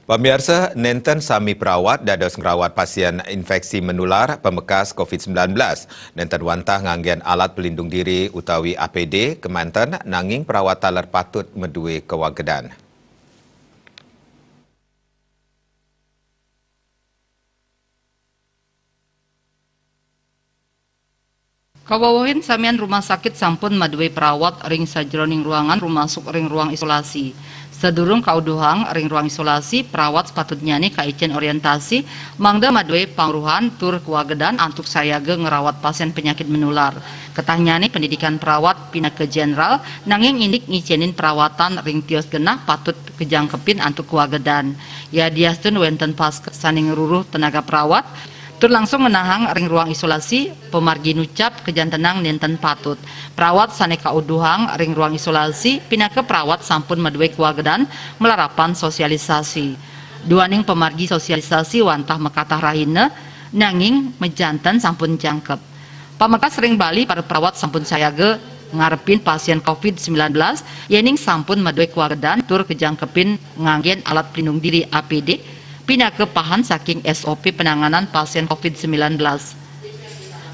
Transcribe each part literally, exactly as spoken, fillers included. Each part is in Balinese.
Pamiarsa, nenten sami perawat dados ngrawat pasien infeksi menular pamekas covid sembilan belas. Nenten wantah nganggen alat pelindung diri utawi A P D kemanten, nanging perawat taler patut madue kawagedan. Kawewehin samian rumah sakit sampun madue perawat ring sajeroning ruangan rumasuk ring ruang isolasi. Sadurung kauduhang ring ruang isolasi, perawat sepatutnyane kaicen orientasi mangda madue pangruhan tur kawagedan antuk sayaga ngrawat pasien penyakit menular. Ketahnyane pendidikan perawat pinaka jenderal, nanging indik ngicenin perawatan ring tios genah patut kajangkepin antuk kawagedan. Yadiastun wenten vaskes sane ngruruh tenaga perawat, tur langsung ngenahang ring ruang isolasi, pamargi nucap kajantenang nenten patut. Perawat sane kauduhang ring ruang isolasi pinaka perawat sampun madue kawagedan malarapan sosialisasi. Duaning pamargi sosialisasi wantah makatah rahina, nanging majanten sampun jangkep. Pamekas ring Bali, para perawat sampun sayaga ngarepin pasien covid sembilan belas, yening sampun madue kawagedan tur kajangkepin nganggen alat pelindung diri A P D, pinaka pahan saking S O P penanganan pasien covid sembilan belas.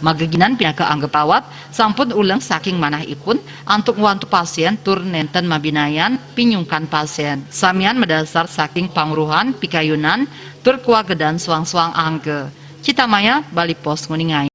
Mageginan pinaka angga perawat sampun uleng saking manahipun antuk ngwantu pasien tur nenten mabinayan pinyungkan pasien. Samian madasar saking pangruhan, pikayunan, tur kawagedan soang-soang angga. Citamaya, Bali Post, nguningain.